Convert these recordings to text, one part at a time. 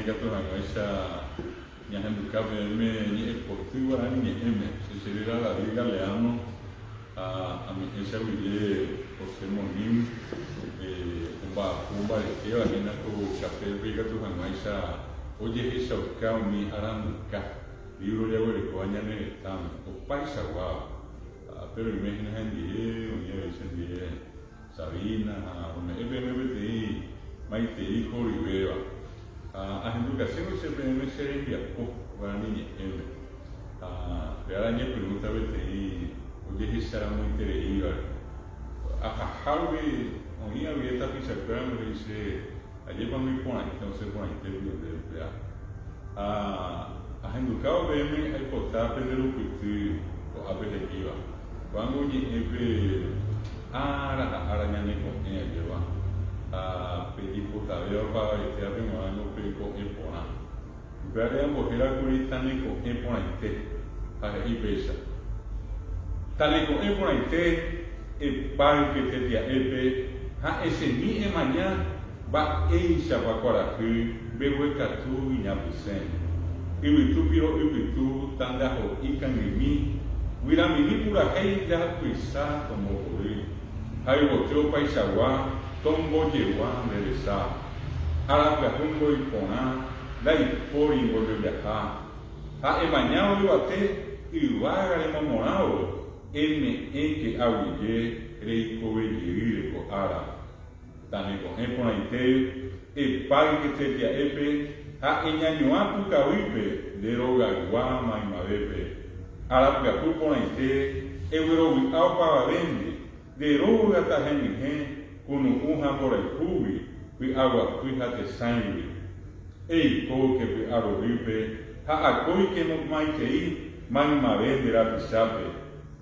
ikatu hag̃uáicha ñahenduka peẽme ñe'ẽpoty guarani ñe'ẽme. Che cheréra David Galeano ha ame'ẽ che aguyje José Monim omba'apo mbaretéva hína ko chapépe ikatu hag̃uáicha ojehechauka umi aranduka, lívro jaguerekóva ñane retãme, opaichaguáva. Péro oime hína hendive, oĩ avei chendive. Sabina ha ome'ẽ peẽme peteĩ maitei horyvéva. Ha ahendukasévo che peẽme che rembiapo guarani ñe'ẽme. Ha pe ára añepyrũta peteĩ ojehecharamoitereívare. Ahahágui oĩ avei tapichakuéra he'i che ajépa iporãite osẽ porãite piko ndéve upéva. Ha ahendukávo peẽme aipota pende rupyty ko'ápe he'íva. Ko'ág̃a oñe'ẽ pe ára ha ára ñane ko'ẽ ajéva, ha pe ipotavéva opavavetévape g̃uarãngo pe ko'ẽ porã. Upévare ambohéra kuri taneko'ẽ porãite, ha he'i péicha, Taneko'ẽ porãite, epáyke tetia'épe ha esẽmi emaña Mba'éichapa kuarahy mbeguekatu iñapysẽ, yvytu piro'y pytu tandaho'i kangymi, guyramimi purahéi ndahapysa tombohory, ha yvoty opaichagua tombojegua nde resa. Ára pyahu mboiporã ndaipóri mbojojaha, ha emañávo yvate yvága remomorãvo eme'ẽke aguyje reikove jeýre ko ára. Taneko'ẽ porãite, epáyke tetia'épe ha eñañuã pukavýpe nde rogaygua maymavépe. Ára pyahu porãite, eguerovy'a opavavéndi, nde róga tahenyhẽ kunu'ũ ha mborayhúgui, py'aguapy ha tesãigui. Eikóke py'arorýpe ha akóike momaitei maymave nde rapichápe.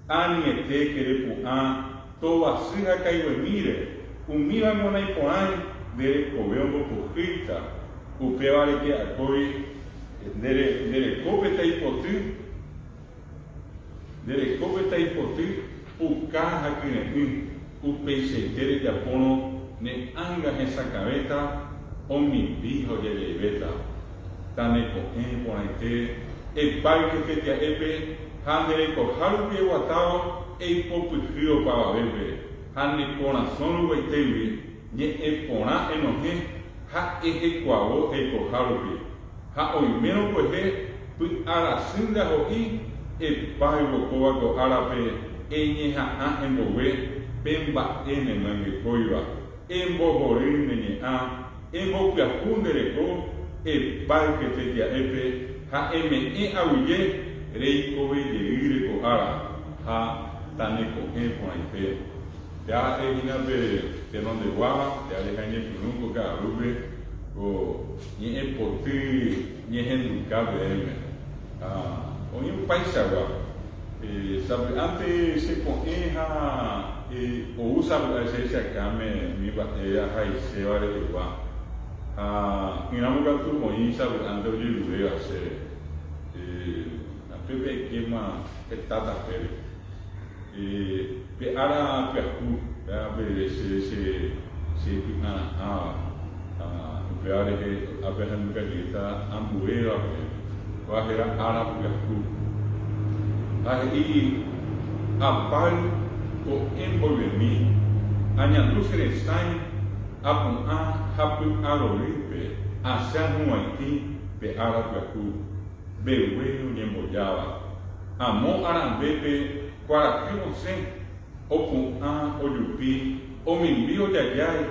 Anietéke repu'ã tovasy ha kaiguemíre, umíva naiporãi nde rekove ombopohýita, upéva reke akói nde rekópe taipoty, nde rekópe taipoty puka ha kyre'ỹ, upeichaite rejapórõ ne ánga hesakãvéta, omimbi ha ojajaivéta. Taneko'ẽ porãite, epáyke tetia'épe ha nde reikoha rupi eguatávo eipopyhy opavavépe ha ne korasõ ruguaitégui ñe'ẽ porã enohẽ ha ehekuavo eikoha rupi. Ha oimérõ kuehe py'a rasy ndaho'i epáyvo kóva ko árape eñeha'ã embogue pe mba'e ne myangekóiva, embohory ne ñe'ã, Embopyahu nde reko, epáyke tetia'épe ha eme'ẽ aguyje reikove jeýre ko ára ha taneko'ẽ porãite. Pe ha'e hína pe tenondeguáva, pe areha ñepyrũ ko ka'arúpe ko ñe'ẽ poty ñehenduka peẽme. Ha oĩ opaichagua. Sapy'ánte che ko'ẽ ha ou sapy'a che che akãme umi mba'e ahaiséva rehegua. Ha ỹramo katu oĩ sapy'ánte ojeruréva chéve. Pépe aikéma heta tapére. Pe ára pyahu, péva pe che che cheipy'ara'ãva, ha upéva rehe ápe ahenduka jeýta ambuéva peẽme. Kóva héra ára pyahu. Ha he'i, Apáy ko'ẽ mboyvemi, añandu che resãi apu'ã ha py'arorýpe asẽ ahuvaitĩ pe ára pyahu. Mbegue oñembojáva. Amo arambépe kuarahy osẽ, opu'ã, ojupi, omimbi ojajái,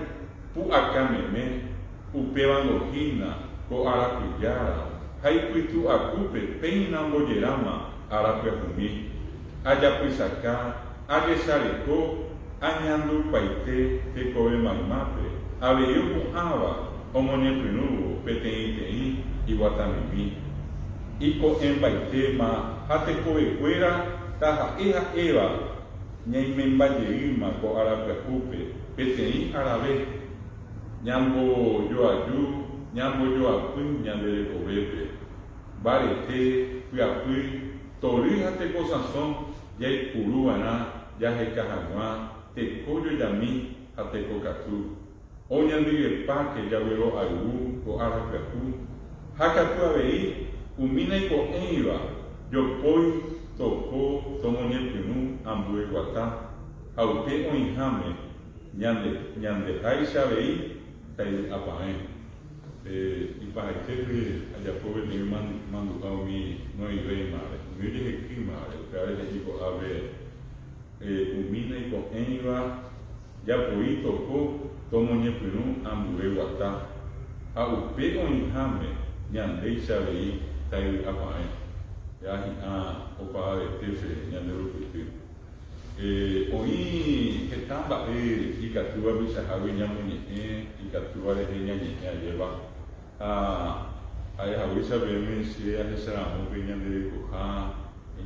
pu'aka meme, upévango hína ko arapyjára ha ipytu akúpe péina ombojeráma ára pyahumi. Ajapysaka, ajesareko, añandupaite tekove maymápe, avei opu'ãva omoñepyrũvo peteĩteĩ iguatamimi. Iko'ẽmbaitéma ha tekovekuéra taha'e ha'éva ñaimembajeýma ko ára pyahúpe peteĩ arave, ñambojoaju, ñambojoapy ñande rekovépe. Mbarete, pyapy, tory ha tekosãso jaipuru va'erã jaheka hag̃ua teko jojami ha teko katu. Oñandyvepáke jaguero'ayvu ko ára pyahu. Ha katu avei umi naiko'ẽiva jopói toho tomoñepyrũ ambue guata ha upe oĩháme ñande ñandeháicha avei taivy'apavẽ. Pe ipahaitépe ajapo peteĩ mandu'a umi noĩvéimare, umi ojehekýimare, upévare he'i ko'ápe umi naiko'ẽiva Japoi toho tomoñepyrũ ambue guata, ha upe oĩháme ñandéicha avei tayvy'apavẽ, ja hi'ã opavavetépe ñande rupyty. Oĩ heta mba'e ikatúva peichahágui ñamoñe'ẽ, ikatúva rehe ñañe'ẽ ajépa, ha ha'e haguéicha peẽme che ahecharamo pe ñande rekoha,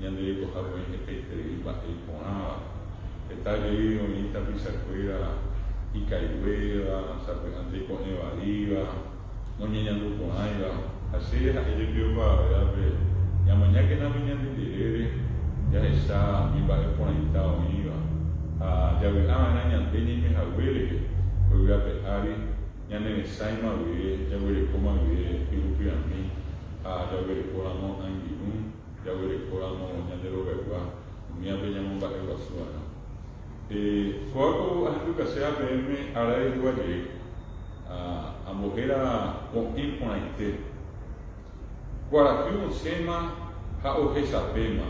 Ñande rekohápe oĩ hetaiterei mba'e iporãva. Heta jey oĩ tapichakuéra ikaiguéva, sapy'ánte iko'ẽ vaíva, noñeñandu porãiva. Ha che ha'e jepi opavavévape, ñamañákena pe ñande jerére jahecha umi mba'e porãita oĩva. Ha javy'a va'erã ñande ñaime hague rehe ko yvy ape ári, ñane resãima guive, jaguerekóma guive hi'upy'ami ha jaguerekóramo angirũ. Jaguerekóramo ñande rogaygua, umívape ñamomba'eguasu va'erã. Kóva ko ahendukaséva peẽme ára rehegua jey, ambohéra ko'ẽ porãite. Kuarahy osẽma ha ohesapéma,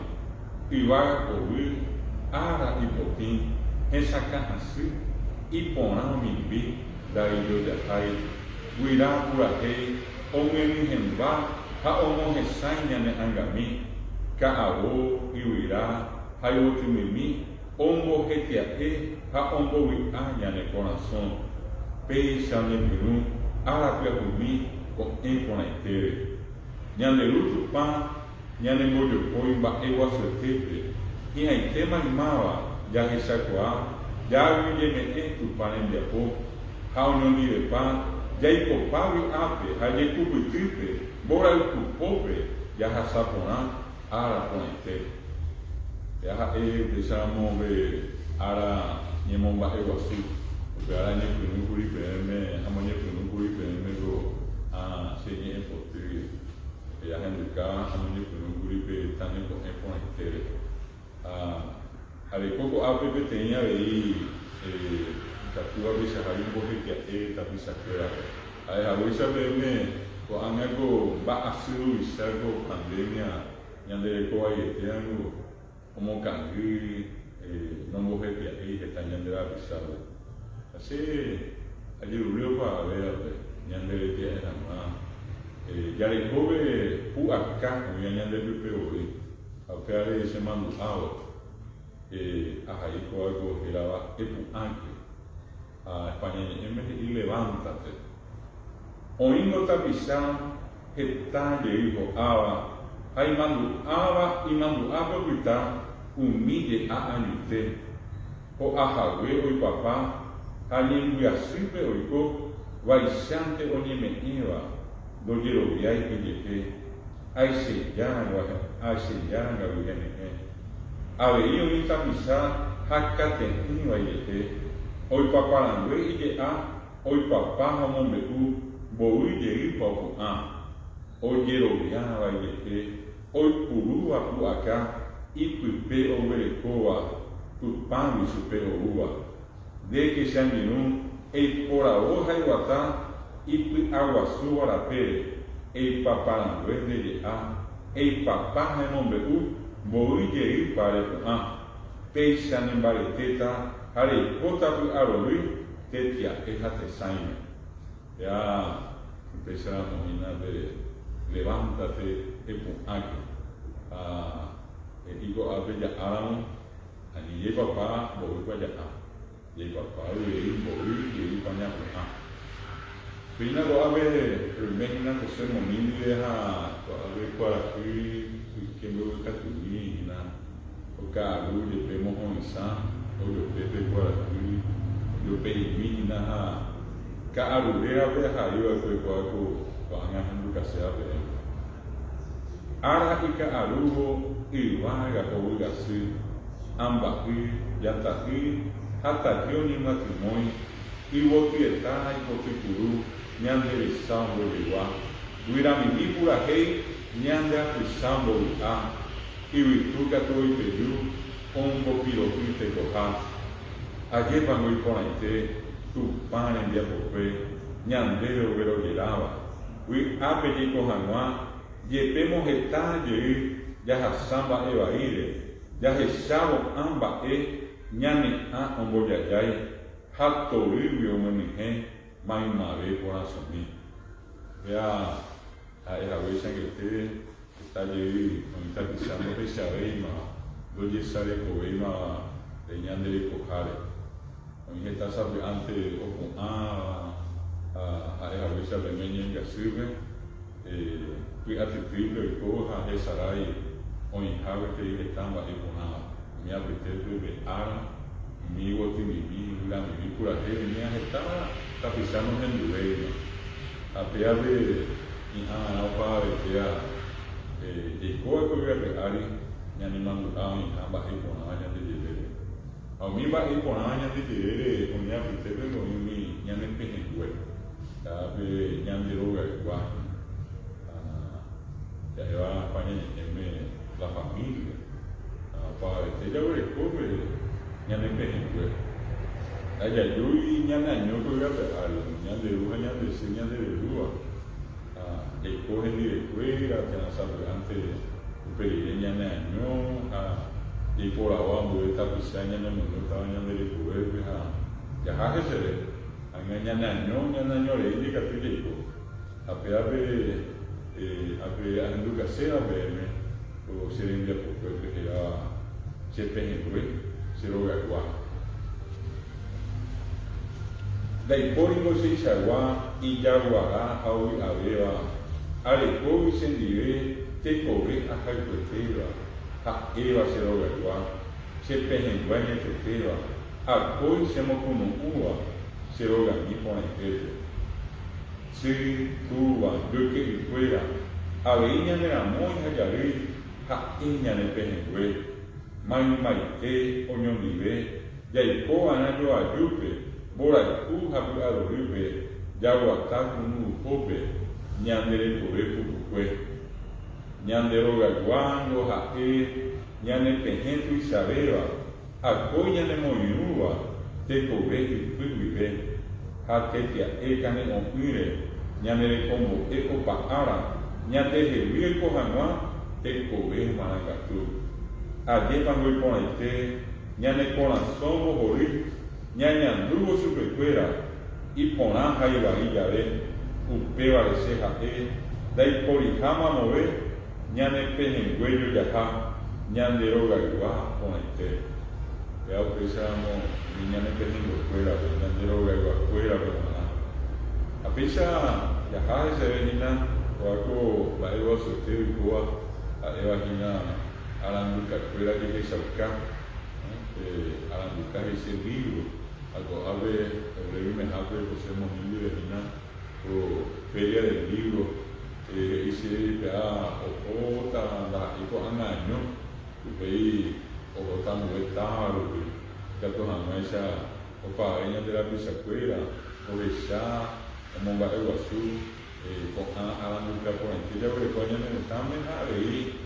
yvága hovy, ára ipotĩ, hesakã asy, iporã omimbi, ndaijojahái, guyra purahéi omyenyhẽmba ha omohesãi ñane angami, ka'avo, yvyra ha yvotymimi ombohetia'e ha ombovy'a ñane korasõ. Péicha oñepyrũ ára pyahumi ko'ẽ porãitére. Ñande Ru Tupã ñanembojopói mba'e guasuetépe, hi'ãite maymáva jahechakuaa jaaguyjeme'ẽ Tupã rembiapo ha oñondivepa jaikopa vy'ápe ha jekupytýpe mborayhupópe jahasa porã ára porãite. Péa ha'e upéicharamo pe ára ñemomba'eguasu, upe ára añepyrũkuri peẽme, amoñepyrũkuri peẽme ko ã che ñe'ẽpoty. Pe ahenduka amoñepyrũkuri pe tane ko'ẽ porãitére. Ha areko ko'ápe peteĩ avei ikatúva peichahágui ombohetia'e tapichakuérape. Ha'e haguéicha peẽme ko'ág̃a ko mba'asy ruvicha ko pandemia ñande reko vaietérango, Omokangy nombohetia'éi heta ñande rapichápe. Ha che ajerure opavavévape ñande retia'e hag̃ua jarekóve pu'aka oĩva ñande pype voi. Ha upévare chemandu'ávo ahai kóva ko hérava Epu'ãke. Ha España ñe'ẽme he'i Levántate. Oĩngo tapicha heta jey ho'áva ha imandu'áva imandu'ápe opyta umi je'a añoite, ho'a hague oipapa ha ñembyasýpe oiko vaichánte oñeme'ẽva ndojeroviái ijehe, aichejárangagui henyhẽ. Avei oĩ tapicha hakate'ỹva ijehe, oipaparangue ije'a Oipapa ha omombe'u mboy jeýpa opu'ã, ojeroviáva ijehe, oipurúva pu'aka ipype oguerekóva Tupãgui chupe oúva. Ndéke che angirũ, eiporavo ha eguata ipy'aguasúva rapére, eipaparangue nde je'a, eipapa ha emombe'u mboy jeýpa repu'ã, péicha nembaretéta ha reikóta py'arory Tetia'e ha tesãime. Ja upéicha ramo hína pe levántate epu'ãke. Ha he'i ko'ápe ja'áramo, ani jaipapa mboýpa ja'a, jaipapa uvei mboy jeýpa ñapu'ã. Péina ko'ápe roime hína José Moni ndive ha ko'ápe kuarahy yke mbeguekatumi hína. Ko ka'aru jepe moho'ysã ojope pe kuarahy ojope'imi hína ha ka'aru rérape ahai va'ekue kóa ko ko'ág̃a ahendukaséva peẽme. Ára ika'arúvo yvága hovy asy, amba'y, jata'y ha tajy oñemyatymói, yvotyeta ipoty kuru ñande resa ombojegua. Guyramimi purahéi ñande apysa mbovy'a, yvytu katu oipeju ombopiro'y tekoha. Ajépango iporãite Tupã rembiapokue ñandéve oguerojeráva, vy'ápe jaiko hag̃ua jepémo heta jey jahasa mba'e vaíre, jahechávo ã mba'e ñane'ã ombojajái ha torýgui omyenyhẽ maymave korasõmi. Péa ha'e haguéicha angete heta jey oĩ tapicha ndohechavéimava, ndojesarekovéimava pe ñande rekoháre. Oĩ heta sapy'ánte opu'ãva ha ha'e haguéicha peme ñembyasýpe, py'atytýipe oiko ha hesarái oĩha gueteri heta mba'e porãva. Umi apytépe pe ára, umi yvotymimi, guyramimi purahéi umíva heta tapicha nohenduvéima. Ha péape hi'ãva'erã opavavetéa jaikóva ko yvy ape ári ñanemandu'a oĩha mba'e iporãva ñande jerére. Ha umi mba'e iporãva ñande jerére oĩ apytépe oĩ umi ñane pehẽngue, pe ñande rogaygua hína. Ha ja'éva España ñe'ẽme la familia. Ha opavavete jaguereko pe ñane pehẽngue. Ndajajúi ñane año ko yvy ape ári, umi ñande ru ha ñande sy ñande rerúva. Ha jaiko hendivekuéra térã sapy'ánte upe rire ñaneaño ha jaiporavo ambue tapicha ñanemoñótava ñande rekovépe ha jaha heseve. Ág̃a ñaneaño, ñaneaño rei ikatu jaiko. Ha pévape ápe ahendukaséva peẽme ko che rembiapokuépe hérava che pehẽngue, che rogaygua. Ndaipóringo cheichagua ijaguara ha ovy'avéva, arekógui chendive tekove ahayhuetéva, ha'éva che rogaygua, che pehẽngue añetetéva, akói chemokunu'ũva che rogami porãitépe. Sy, túva, joyke'ykuéra, avei ñane ramói ha jarýi ha'e ñane pehẽngue, maymaite oñondive Jaiko va'erã joajúpe, mborayhu ha py'arorýpe jaguata kunu'upópe ñande rekove pukukue. Ñande rogaygua ngo ha'e ñane pehẽ tuichavéva, akói ñanemoirũva tekove ypy guive, ha tetia'e kane'õ'ỹre ñane rekombo'e opa ára ñandehegui oiko hag̃ua tekove marangatu. Ajépa ngo iporãite Ñane korasõ mbohory ñañandúvo chupekuéra iporã ha ivai jave, upévare che ha'e ndaiporiha mamove ñane pehẽngue jojaha ñande rogaygua porãite. Péva upéicharamo umi ñane pehẽnguekuérape, ñande rogayguakuérape g̃uarã. Ha péicha jaha heseve hína kóva ko mba'e guasuete oikóva ha'éva hína Arandukakuéra jehechauka, pe aranduka he'ise lívro, ha ko'ápe ore roimehápe José Monín ndive hína ko Feria del Libro he'i che péa ohóta ndaha'éi ko'ág̃a año, upéi ohóta ambue táva rupi, ikatu hag̃uáicha opavave ñande rapichakuéra ohecha omomba'eguasu Ko'ã aranduka porãite jaguerekóva ñane retãme ha avei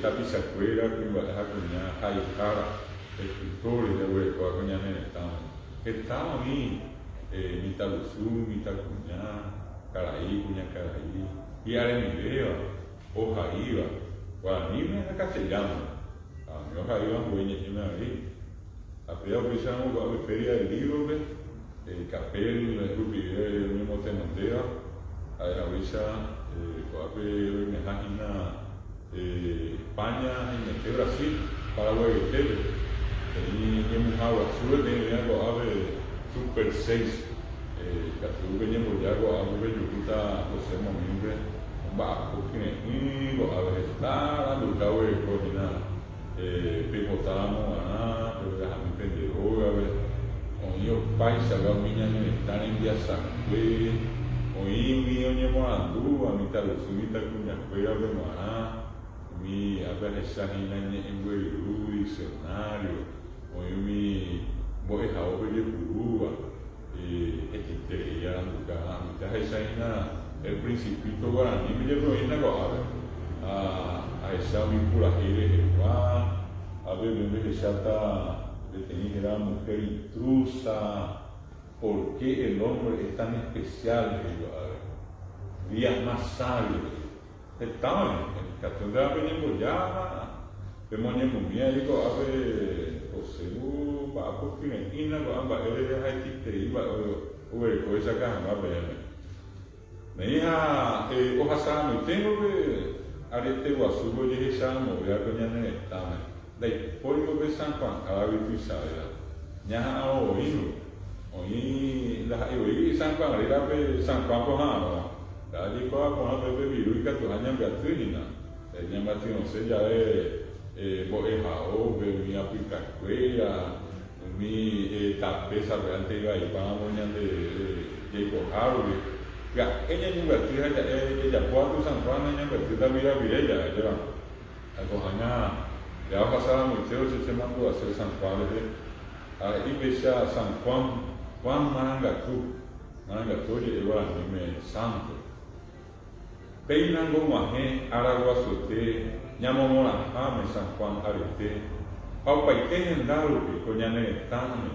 tapichakuéra, kuimba'e ha kuña haihára, escritores, jaguerekóva ko ñane retãme. Heta oĩ mitãrusu, mitãkuña, karai, kuñakarai, hi'aremivéva, ohaíva, guaraníme ha castellano-pe. Ha umi ohaíva ambue ñe'ẽme avei. Ha péva upéicharamo ko'ápe Feria del Libro-pe, Capel rupive oñemotenondéva, ha'e haguéicha ko'ápe oimeha hína España haimete Brasil, Paraguayetépe. Peteĩ ñemuha guasu peteĩ oĩva ko'ápe Super seis. Ikatu peñemboja ko'ápe pejuhúta José Momín-pe omba'apo kyre'ỹ ko'ápe heta aranduka oguereko hína. Peipotáramo g̃uarã, peguerahami pende rógape, oĩ opaichagua umi ñane retã rembiasakue, oĩ umi oñemoarandúva mitãrusu mitãkuñakuérape g̃uarã, umi ápe ahecha hína ñe'ẽmbyryru, diccionario, oĩ umi mbo'ehaópe ojepurúva, hetaiterei aranduka. Ahecha hína. El Principito guaraníme jepe oĩta ko'ápe. Ha ahecha umi purahéi rehegua, ápe pehecháta peteĩ héra Mujer intrusa, Por qué el hombre es tan especial he'i ko'ápe. Días más sabios he'i. Heta oĩ, ikatu nde peñemboja ha pemoñemumi avei ko'ápe José-gu mba'apo kyre'ỹna ko'ã mba'e rehe ha hetaiterei mba'e oguereko hechaka hag̃ua peẽme. Neĩ ha ohasa'amoiténgo pe arete guasúpe ojehecha'amovéva ko ñane retãme, ndaipóringo pe San Juan áragui tuichavéva. Ñaha'arõ voíngo. Oĩ ndaha'éi voi San Juan rérape San Juan poha'arõva. Jaikuaa porã pe pe viru ikatuha ñambyaty hína, ñamyatyrõse jave mbo'ehaópe umi apykakuéra, umi tape sapy'ánte ivaipáramo ñande jaikohárupi. Pya'e ñañembyaty ha ja'e jajapóva ku San Juan ñambyatýta pirapire jave, ajépa. Ha ko'ág̃a ja ohasaramoite che chemandu'ase San Juan rehe, ha he'i péicha San Juan, Juan marangatu. Marangatu oje'e guaraníme sánto. Péina ngog̃uahẽ ára guasuete ñamomorãháme San Juan arete ha opaite henda rupi ko ñane retãme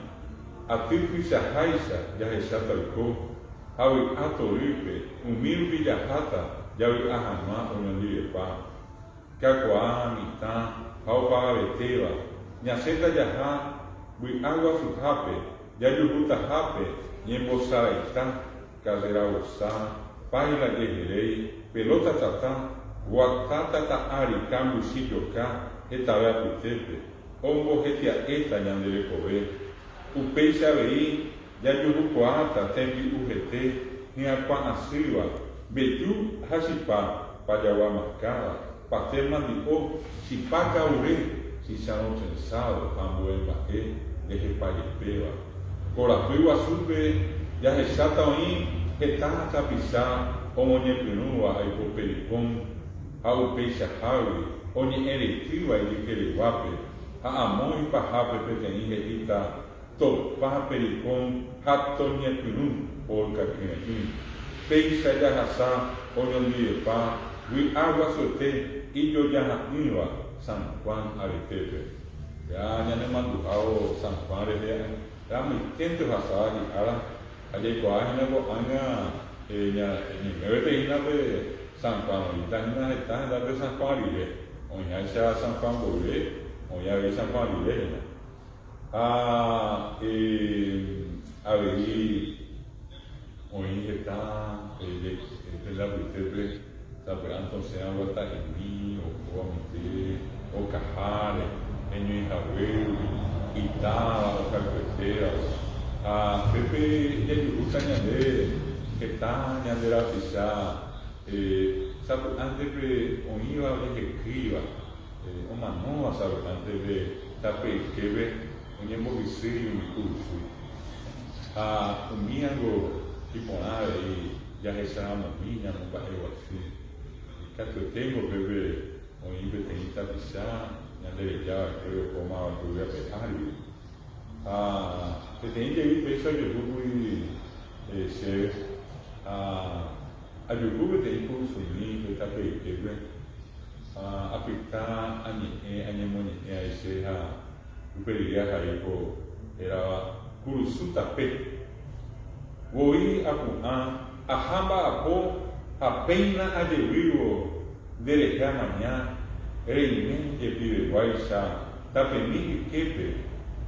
aty tuichaháicha jahecháta oiko ha vy'a torýpe umi rupi jaháta javy'a hag̃ua oñondivepa. Kakuaa, mitã ha opavavetéva, ñasẽta jaha vy'a guasuhápe, jajuhutahápe ñembosaraita, karréra vosa, páila jeheréi, pelóta tata, guata tata ári kambuchi joka hetave apytépe, ombohetia'éta ñande rekove. Upéicha avei Jajuhukuaáta tembi'u hete hyakuã asýva, mbeju ha chipa, pajagua maskára, pastel mandi'o, chipa kavure, chicharõ trensádo ha ambue mba'e ndehepa jepéva. Korapy guasúpe jahecháta oĩ heta tapicha omoñepyrũva aipo pericón ha upeichahágui oñe'ẽ reitýva ijykereguápe ha amo ipahápe peteĩ he'íta Topa pericón ha toñepyrũ polka kyre'ỹ. Péicha jahasa oñondivepa vy'a guasuete ijojaha'ỹva San Juan aretépe. Ja ñanemandu'ávo San Juan rehe ramoiténte ohasáva hi'ára ha jaikuaa hína ko'ág̃a ñaimévete hína pe San Juan oĩta hína heta hendápe San Juan rire. Oĩháicha San Juan mboyve oĩ avei San Juan rire hína. Ha avei oĩ heta pende apytépe sapy'ánte osẽ aguata'imi, oho amoite okaháre, heñói haguégui, itáva, ohayhuetéva. Ha pépe jajuhúta ñande heta ñande rapicha sapy'ánte pe oĩva ojehekýiva. Omanóva sapy'ánte pe tape yképe oñembohysýi umi kurusu. Ha umíango iporã avei jahecharamomi ñamomba'eguasu. Katueténgo pépe oĩ peteĩ tapicha ñandereja va'ekue ohóma va'ekue ape árigui. Ha peteĩ jey péicha ojuhúkuri chéve ha ajuhu peteĩ kurusumi pe tape yképe. Ha apyta añe'ẽ añemoñe'ẽ aiche ha upe rire ahai ko hérava Kurusu tape. Voi apu'ã aha mba'apo ha péina ajevývo nde rehe amaña reime jepiveguáicha tapemi yképe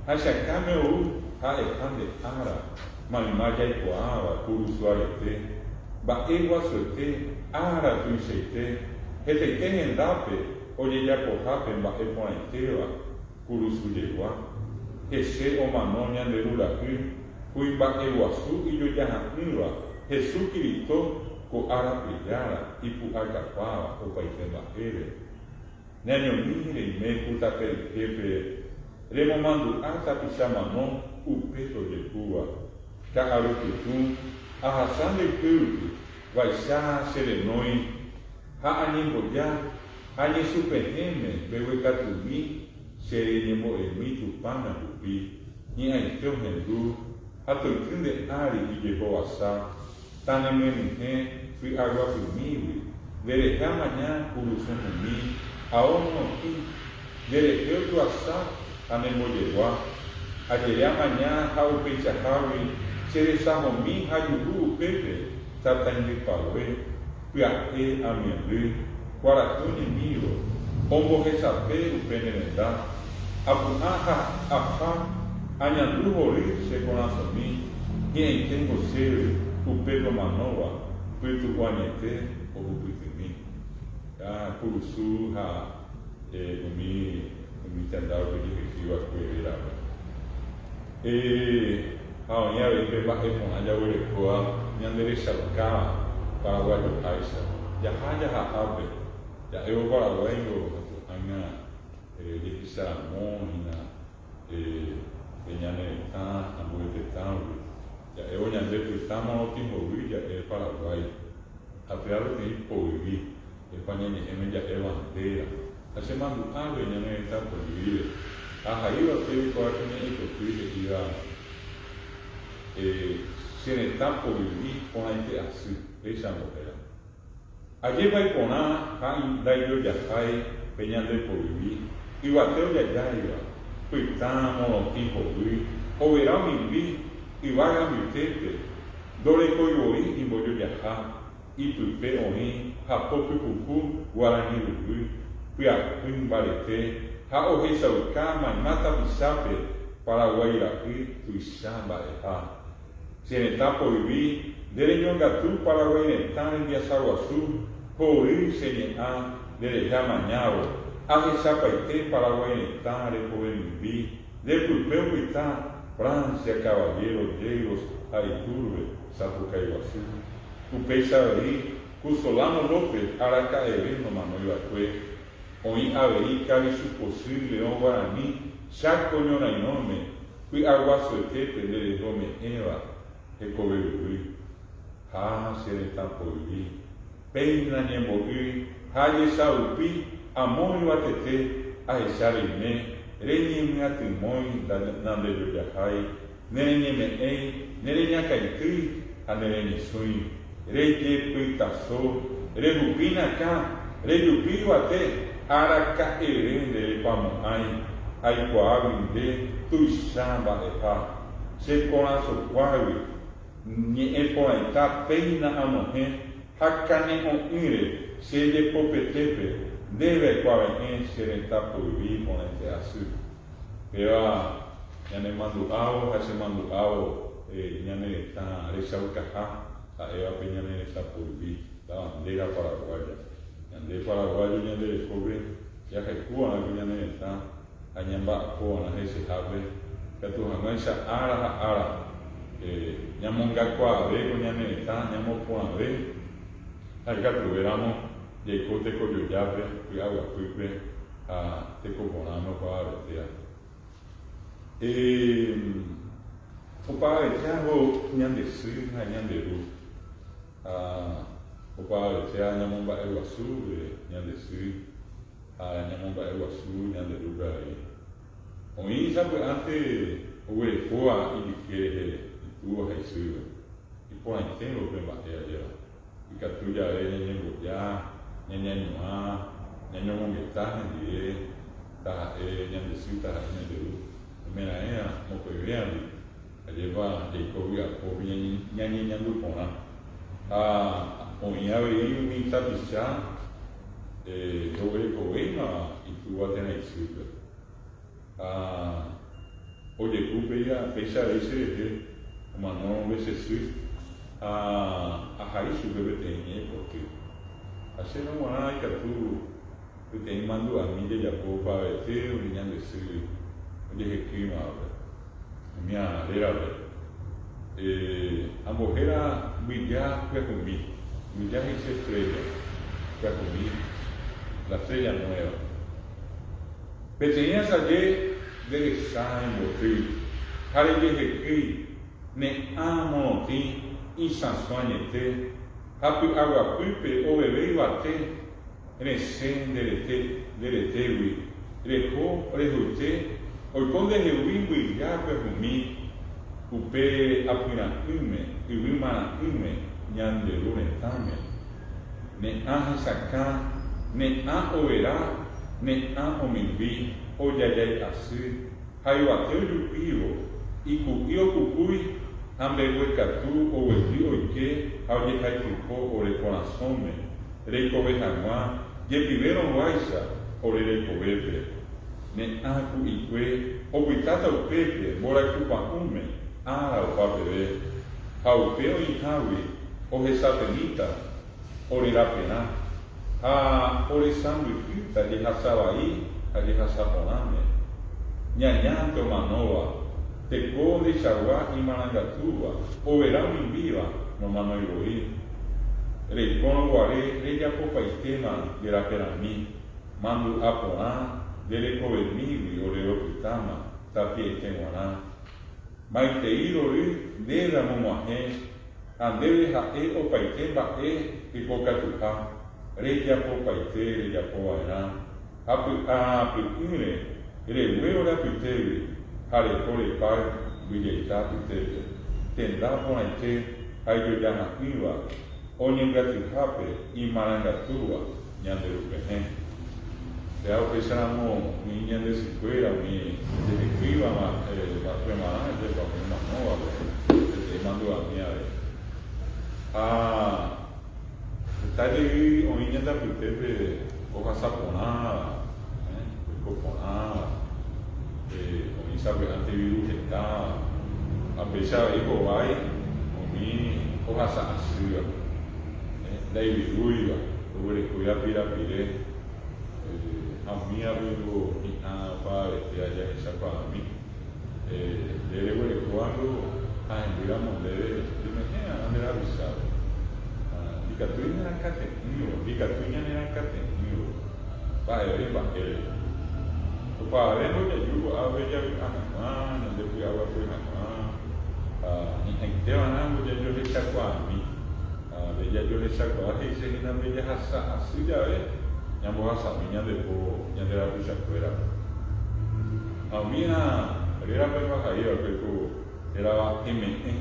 ha che akãme ou ha'eha nde ára mayma jaikuaáva kurusu arete. Mba'e guasuete ára tuichaite hetaite hendápe ojejapohápe mba'e porãitéva kurusu jegua. Hese omano ñande Ru Ra'y, kuimba'e guasu ijojaha'ỹva, Hesu Kirito, ko árape Jára ipu'akapáva opaite mba'ére. Ñañomi reime ku tape yképe remomandu'a tapicha mano upépe ojehúva. Ka'aru pytũ ahasa nde ypy rupi, vaicha che renói ha añemboja ha añesupehẽme mbeguekatumi che reñembo'emi Tupãme ahupi, ñe'ãite ohendu ha toity nde ári ijehovasa, tanemyenyhẽ. py'aguapymígui, nderehe amaña kurusu hũmi ao morotĩ, nderehe ojuasa ha nembojegua. Ajere amaña ha upeichahágui che resahomi ha juhu upépe tataindypague, pya'e amyendy, kuarahy oñemívo, ombohesape upe ne renda. Apu'ã ha aha añandu hory che korasõmi, hi'ãiténgo chéve upépe omanóva pytu'u añete ohupytymi. Ha kurusu ha umi umi tenda ojehekýi va'ekue rérape. Ha oĩ avei pe mba'e porã jaguerekóva ñanderechaukáva paraguayoháicha. Jaha jahahápe, ja'évo Paraguáingo ha ko'ág̃a jehecharamo hína pe ñane retã ambue tetãgui. Ja'évo ñande pytã morotĩ hovy ja'e Paraguái. Ha péva peteĩ poyvi. España ñe'ẽme ja'e bandera. Ha che mandu'ápe ñane retã poyvíre. Ahaíva pe oikuaa ko ñe'ẽkoty he'íva Che retã poyvi porãite asy, péicha ambohéra. Ajépa iporã ha ndaijojahái pe ñande poyvi, yvate ojajáiva, pytã, morotĩ, hovy, overa omimbi, yvága mbytépe, ndorekói voi imbojojaha, Ipype oĩ hapo pypuku guarani ruguy, pyapy mbarete ha ohechauka mayma tapichápe Paraguái ra'y tuicha mba'eha. Che retã poyvi, nde reñongatu Paraguái retã rembiasa guasu, hory che ñe'ã nde rehe amañávo, ahechapaite Paraguái retã rekove mimbi, nde pype opyta Francia, Caballero, Yegros ha Iturbe sapukái guasu. Upéicha avei, ku Solano López araka'eve nomanói va'ekue, oĩ avei Kavisu Pochy Leõ Guarani Cháko ñorairõme py'aguasuetépe nde rehe ome'ẽva hekove ruguy. Ha che retã poyvi, péina ñembo'y ha jesaupi amo yvatete ahecha reime reñemyatymói nandejojahái Nereñeme'ẽi, nereñakãitýi ha nereñesũi, rejepytaso, rehupi nakã, rejupi yvate, araka'eve nderepamo'ãi, aikuaágui nde tuicha mba'eha. Che korasõkuágui, ñe'ẽ porãita péina anohẽ ha kane'õ'ỹre che jepopetépe ndéve aikuave'ẽ che retã poyvi porãite asy. Péva ñanemandu'ávo ha chemandu'ávo ñane retã rechaukaha ha'éva pe ñane retã poyvi, la bandera paraguaya. Ñande paraguayo ñande rekópe jahayhuva'erã ko ñane retã ha ñamba'apova'erã hesehápe ikatu hag̃uáicha ára ha ára ñamongakuaave ko ñane retã, ñamoporãve ha ikatuvéramo jaiko tekojojápe, py'aguapýpe ha teko porãme opavavetéa. Opavavetéango ñande sy ha ñande ru, ha opavavetéa ñamomba'eguasu ñande sy ha ñamomba'eguasu ñande rúpe avei. Oĩ sapy'ánte oguerekóva ijyke rehe itúva ha isýva, iporãiténgo pe mba'e ajéva. Ikatu jave ñañemboja, ñañañuã, ñañomongeta hendive, taha'e ñande sy, taha'e ñande ru, oimeraẽva mokõivévandi, ajépa jaiko vy'apópe ñañeñandu porã. Ha oĩ avei umi tapicha ndoguerekovéimava itúva térã isýpe. Ha ojehu péicha avei cherehe omanórõ che sy ha ahai chupe peteĩ ñe'ẽpoty. Ha chéve g̃uarã ikatu peteĩ mandu'ami jajapo opavavete umi ñande sy ojehekýivape, umía rérape. Ambohéra mbyja pyahumi, mbyja he'ise estrella, pyahumi, la estrella nueva. Peteĩ asaje nde resa emboty ha rejehekýi ne ã morotĩ isãso añete ha py'aguapýpe oveve yvate resẽ nde rete nde retégui reho rehoite oiko ndehegui mbyja pyahumi upe apyra'ỹme yvy mara'ỹme ñande Ru retãme. Ne ã hesakã, ne ã overa, ne ã omimbi, ojajái asy, ha yvate ojupívo, iku'i okukúi ha mbeguekatu oguejy oike ha ojehaitypo ore korasõme, reikove hag̃ua jepivérõguáicha ore rekovépe. Ne ã ku'ikue opytáta upépe mborayhu pa'ũme ára opa peve, ha upe oĩhágui ohesapemíta ore raperã ha oresãmbyhýta jehasa vai ha jehasa porãme. Ñañánte omanóva, teko ndeichagua imarangatúva, overa omimbíva nomanói voi. Reikórõ guare rejapopaitéma nde raperãmi, mandu'a porã nde rekovemígui ore ropytáma tapiaite g̃uarã. Maitei rory nde ramog̃uahẽ ha ndéve ha'e opaite mba'e hekokatuha, rejapopaite rejapova'erã ha py'apy'ỹre regue ore apytégui ha reho repáy mbyjaita apytépe, tenda porãite ha ijojaha'ỹva oñembyatyhápe imarangatúva ñande Ru pehẽ. Péa upéicharamo umi ñande sykuéra, umi ojehekýiva va'ekuemarã, ajépa umi omanóvape, peteĩ mandu'ami avei. Ha heta jey oĩ ñande apytépe ohasa porãva, oiko porãva, oĩ sapy'ánte viru hetáva, ha péicha avei hovái umi ohasa asýva, ndaivirúiva, oguerekóiva pirapire, ha umívape ningo hi'ã opavavete ajahechakuaami. Nde reguerekóvango ha hembýramo ndéve reme'ẽva'erã nde rapichápe. Ha ndikatúi nerakate'ỹvo, ndikatúi ñanerakate'ỹvo mba'eve mba'ére. Opavave mbojaju ko'ápe javy'a hag̃ua, ñande py'aguapy hag̃ua, ha hi'ãiteva'erã mbojajohechakuaami. Ha pe jajohechakuaa he'ise hína pe jahasa asy jave ñambohasami ñande po ñande rapichakuérape. Ha umíva rérape mbahai va'ekue ko hérava eme'ẽ.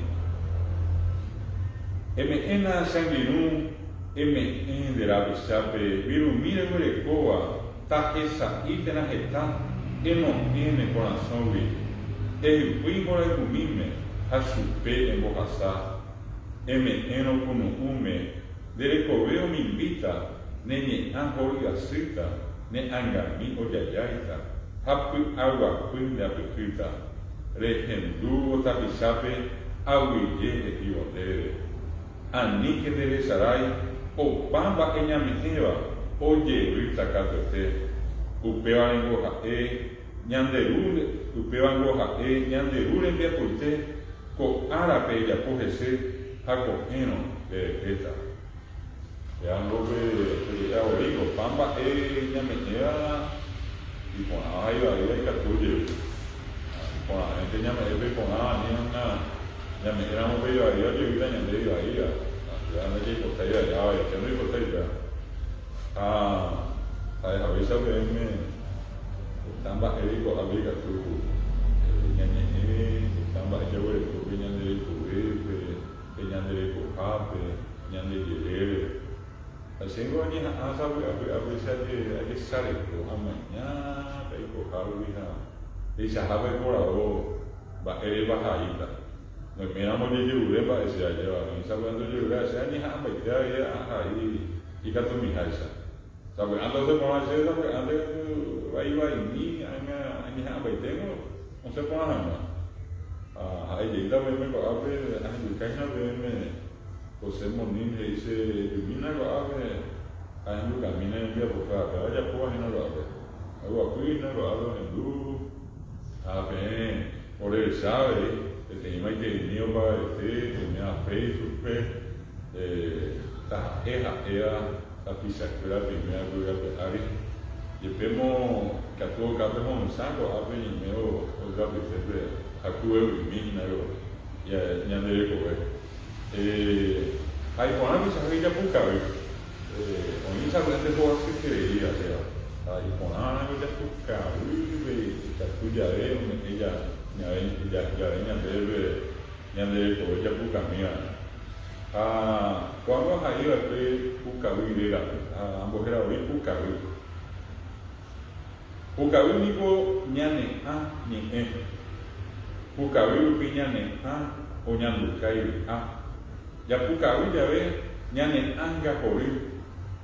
Eme'ẽna che angirũ, eme'ẽ nde rapichápe virumi reguerekóva tahesa'i térã heta, enohẽ ne korasõgui, ehypýi mborayhumíme ha chupe embohasa. Eme'ẽrõ kunu'ũme, nde rekove omimbíta, ne ñe'ã hory asýta, ne angami ojajáita, ha py'aguapy nde apyhýta. Rehendúvo tapichápe aguyje he'ívo ndéve. Aníke nde resarái opa mba'e ñame'ẽva ojevýta katuete. Upéva ningo ha'e ñande Ru, upéva ningo ha'e ñande Ru rembiapoite. Ko árape ejapo hese ha ko'ẽrõ nderehéta. Pévango pe oje'éva voi, opa mba'e ñame'ẽva iporãva ha ivaíva ikatu ojevy. Iporãvénte ñame'ẽ pe iporãva ani hag̃ua ñame'ẽramo pe ivaíva ojevýta ñande ivaíva. Péva ndajaipotái va'erã, avaite ndoipotái upéva. Ha ha'ehaguéicha peẽme heta mba'ére ko'ápe ikatu ñañe'ẽ, heta mba'e jaguereko pe ñande rekovépe, pe ñande rekohápe, ñande jerére. Ha chéngo añeha'ã sapy'apy'a péicha ajesareko amaña pe aikohárupi ha peichahápe aiporavo mba'érepa haíta. Oiméramo ojejerure mba'e che ajéva, oĩ sapy'ánte ojerure che añeha'ãmbaite avei ahai ikatumiháicha. Sapy'ánte osẽ porã chéve, sapy'ánte katu vai vaimi ág̃a añeha'ãmbaiténgo osẽ porã hag̃ua. Ha ha'e jeýta peẽme ko'ápe, ahendukáina peẽme José Monin he'i che ejumína ko'ápe, ahendukamína hembiapokuéra, péva ajapóva hína ko'ápe. Aguapy hína ko'ápe ohendu. Ha peẽ orehecha avei peteĩ maiteimi opavavete peiméva Facebook-pe, taha'e ha'éva tapichakuéra peiméva ko yvy ape ári. Jepémo ikatu okápe ho'ysã ko'ápe ñaimévo yvy apytépe hakuvevymi hína ko ñande rekove. Ha iporã tuichaha ijapukavy. Oĩ sapy'ánte hovasytereíva chéva, ha iporãramo jajapukavýpe ikatu jave ome'ẽ jave ñandéve ñande rekove japukamíva'erã. Ha ko'ág̃a ohai va'ekue pukavy rérape, ha ambohéra voi pukavy. Pukavy niko ñane'ã ñe'ẽ. Pukavy rupi ñane'ã oñanduka ivy'a. Japukavy jave ñane ánga hory,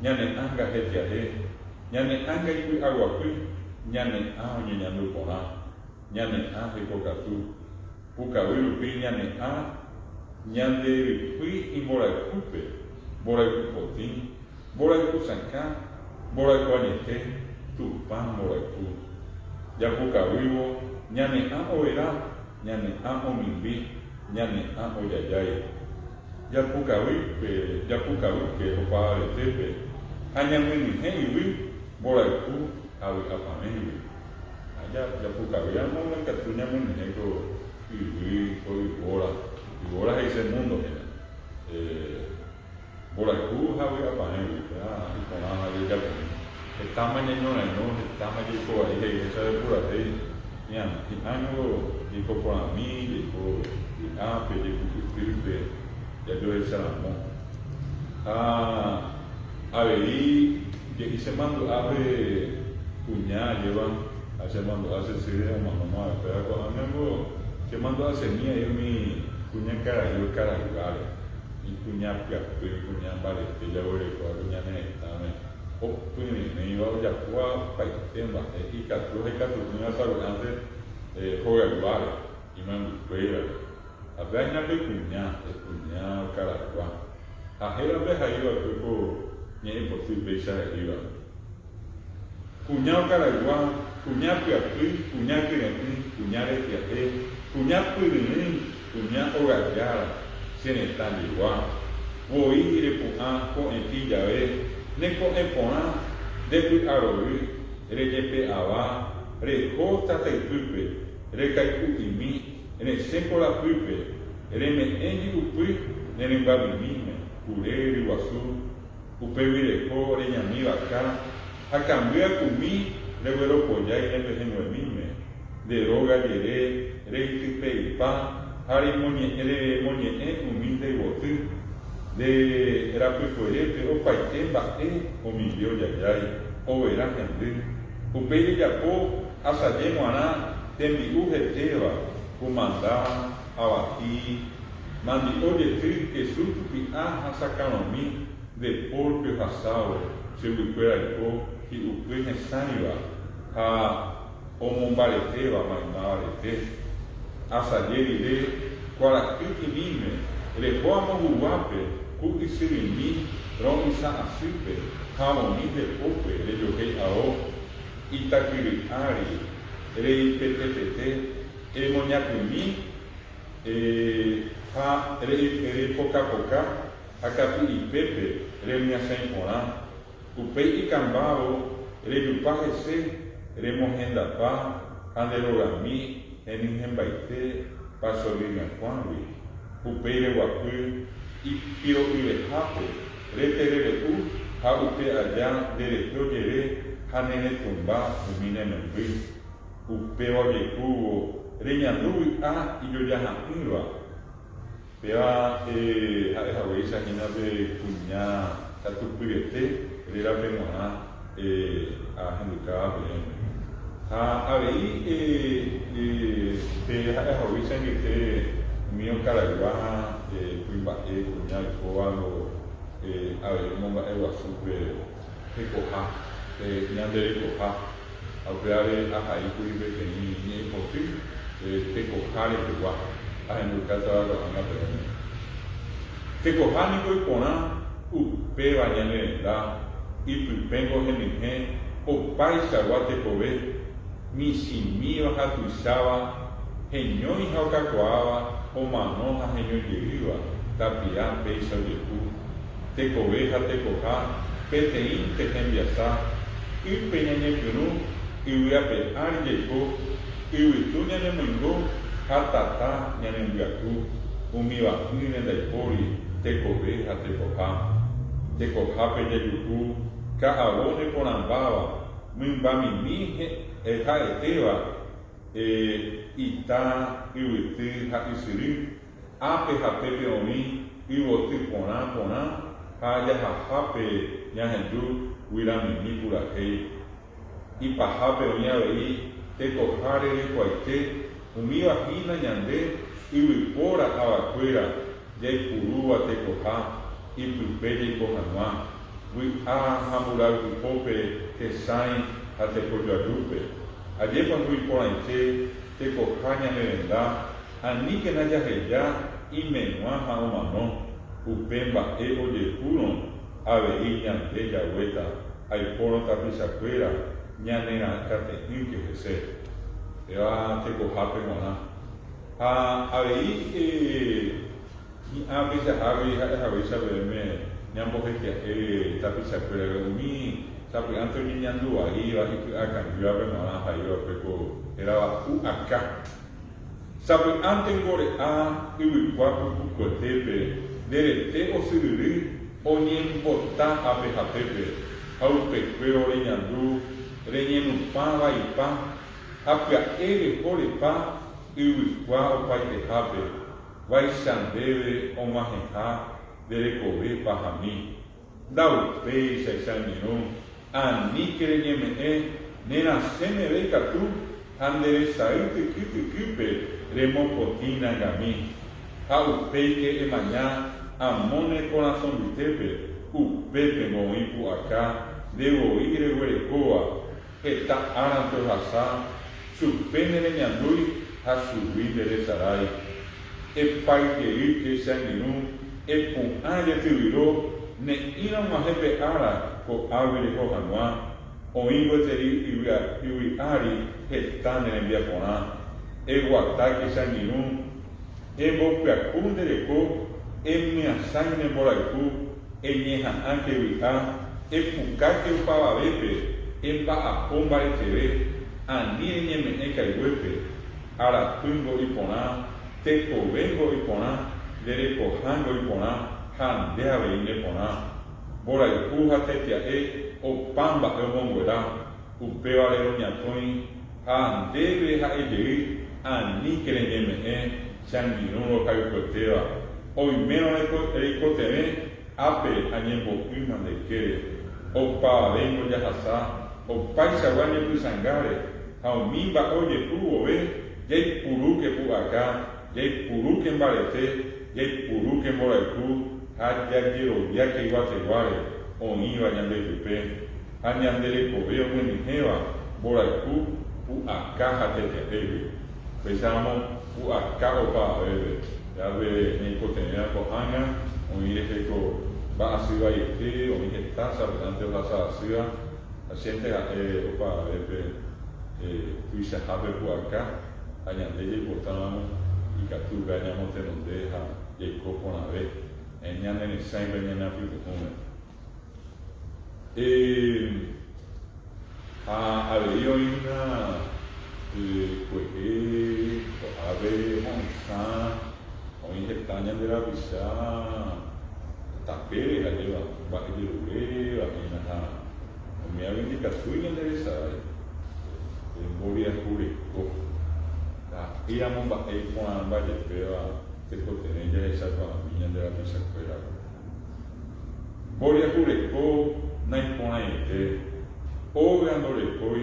ñane ánga hetia'e, ñane ánga ipy'aguapy, ñane ã oñeñandu porã, ñane ã hekokatu. Pukavy rupi ñane ã ñande rypýi imborayhúpe, mborayhu potĩ, mborayhu sakã, mborayhu añete, Tupã mborayhu. Japukavývo ñane ã overa, ñane ã omimbi, ñane ã ojajái. Japukavýpe, japukavýke opavavetépe ha ñamyenyhẽ yvy mborayhu ha vy'apavẽgui. Ha japukavýramo ikatu ñamyenyhẽ ko yvy, ko yvóra, yvóra he'ise múndo hína. Mborayhu ha vy'apavẽgui, péva iporã ha jajapomi. Hetáma ñañorairõ, hetáma jaiko vai he'iháicha purahéi, hi'ãngo jaiko porãmi, jaiko vy'ápe, jekupytýpe, jajohecharamo. Ha avei je'i che mandu'a pe kuña ajéva ha che mandu'a che sýre omanóma va'ekue ha ko'ág̃a ningo che mandu'asemi ai umi kuñakarai okarayguáre, ikuña pyapy, ikuña mbarete jaguerekóva ko ñane retãme opyryrỹiva ojapóva opaite mba'e ikatu ha ikatu'ỹva sapy'ánte hogayguáre, imembykuérare. Ha péva hína pe kuña, pe kuña okaraygua. Ha hérape hai va'ekue ko ñe'ẽpoty péicha he'íva, Kuña okaraygua, kuña pyapy, kuña kyre'ỹ, kuña retia'e, kuña pyryrỹi, kuña ogajára, che retã jegua. Voi repu'ã ko'ẽtĩ jave, ne ko'ẽ porã, nde py'arory, rejepe'ava, reho tataypýpe, rekay'u'imi, Resẽ korapýpe, reme'ẽ hi'upy ne rymbamimíme, kure, ryguasu, upégui reho reñami vaka ha kamby akumi regueropojái ne pehẽnguemíme, nde róga jere reitypeipa ha remoñe'ẽ remoñe'ẽ umi nde yvoty, nde rapykuerépe opaite mba'e omimbi ojajái, overa hendy. Upéi rejapo asaje g̃uarã tembi'u hetéva, kumanda, avati, mandi'o jety, kesu tupi'a ha sakarõmi nde pórpe ohasávo chuguykuéra oiko hi'upy hesãiva ha omombaretéva maymáva rete. Asaje rire kuarahy timíme reho amo huguápe ku ysyrymi ro'ysã asýpe havõmi nde pópe rejohéi ao itakyry ári reipetepete remoñapymi ha reipokapoka ha kapi'ipépe remyasãi porã. Upéi ikambávo rejupa hese, remohendapa ha nde rogami henyhẽmbaite pacholi ryakuãgui. Upéi reguapy ipiro'yvehápe, reterere'u ha upe aja nde rehe ojere ha ne retũmba umi ne memby. Upéva ojekúvo reñandu vy'a ijojaha'ỹva. Péva ha'e haguéicha hína pe kuña katupyryete rérape g̃uarã ahendukáva peẽme. Ha avei pe ha'e haguéicha angete umi okaraygua kuimba'e kuña oikóva avei omomba'eguasu pe hekoha, pe ñande rekoha. Ha upévare ahaíkuri peteĩ ñe'ẽpoty tekoha rehegua, ahendukátava ko'ág̃a peẽme. Tekoha niko iporã upéva ñane renda, ipypéngo henyhẽ opaichagua tekove, michĩmíva ha tuicháva, heñói ha okakuaáva, omano ha heñói jeýva, tapia péicha ojehu. Tekove ha tekoha peteĩnte hembiasa, ýpe ñañepyrũ, yvy ape ári jaiko, yvytu ñanemoingo ha tata ñanembyaku, umiva'ỹre ndaipóri tekove ha tekoha. Tekohápe jajuhu ka'avo neporãmbáva, mymbamimi ha'etéva, ita, yvyty ha ysyry, ápe ha pépe oĩ. yvoty porã porã ha jahahápe ñahendu guyramimi purahéi. Ipahápe oĩ avei tekoha rerekuaite, umíva hína ñande yvypóra avakuéra jaipurúva tekoha ipype jaiko hag̃ua, vy'a ha mborayhupópe tesãi ha tekojoajúpe. Ajépa ngu iporãite tekoha ñane renda, aníkena jaheja imeg̃ua ha omano, upe mba'e ojehúrõ avei ñande jaguéta aipórõ tapichakuéra ñanerakate'ỹke hese. Péva tekohápe g̃uarã. Ha avei hi'ã peichahágui ha'ehaguéicha peẽme ñambohetia'e tapichakuérape umi sapy'ánte oñeñandu vaíva ipy'akangývape g̃uarã haíva upe ko hérava pu'aka. Sapy'ánte ngore'a yvykua pukukuetépe nde rete osyryry oñembota ápe ha pépe, ha upekuévo reñandu reñenupã vaipa ha pya'e reho repa yvykua opaitehápe, vaicha ndéve og̃uahẽha nde rekove pahami. Ndaupéicha che angirũ, aníke reñeme'ẽ ne rasẽ meve ikatu ha nde resay tyky tykýpe remopotĩ nangami. Ha upéike emaña amo ne korasõ mbytépe, upépengo oĩ pu'aka nde voi reguerekóva. Heta árante ohasa, chupe nereñandúi ha chugui nderesarái. Epáy jeýke che angirũ, epu'ã jetyvyro, ne'ĩra og̃uahẽ pe ára ko'águi reho hag̃ua, oĩ gueteri yvy ári heta ne rembiaporã. Eguatáke che angirũ, embopyahu nde reko, emyasãi ne mborayhu, Eñeha'ãke vy'a, epukáke opavavépe, emba'apo mbareteve, ani reñeme'ẽ kaiguépe, arapýngo iporã, tekovéngo iporã, nde rekohángo iporã ha nde avei neporã. Mborayhu ha tetia'e opa mba'e omonguera, upévare roñatõi ha ndéve ha'e jey aníke reñeme'ẽ che angirũ rohayhuetéva. Oimérõ reikotevẽ ápe añembo'ýma nde ykére, opavavéngo jahasa opaichagua ñepysãngáre ha umi mba'e ojehu vove jaipurúke pu'aka, jaipurúke mbarete, jaipurúke mborayhu ha jajeroviáke yvateguáre oĩva ñande pype ha ñande rekove omyenyhẽva mborayhu, pu'aka ha tetia'égui. Upéicharamo pu'aka opavavépe, jave ñaikotevẽva ko'ág̃a oĩ rehe ko mba'asy vaiete, oĩ heta sapy'ánte ohasa asýva, ha chénte ha'e opavavépe tuichahápe pu'aka ha ñande jaipotáramo ikatu upéva ñamotenonde ha jaiko porãve ñane resãipe ñane apytu'ũme. Ha avei oĩ hína kuehe, ko'ápe ho'ysã, oĩ heta ñande rapicha tapére ha'éva, mba'e jeruréva hína ha umívagui ndikatúi ñande resarái. Mboriahu reko, ndaha'éiramo mba'e iporãmba jepéva tekotevẽ jahechakuaami ñande rapichakuérape. Mboriahu reko naiporãiete, óga ndorekói,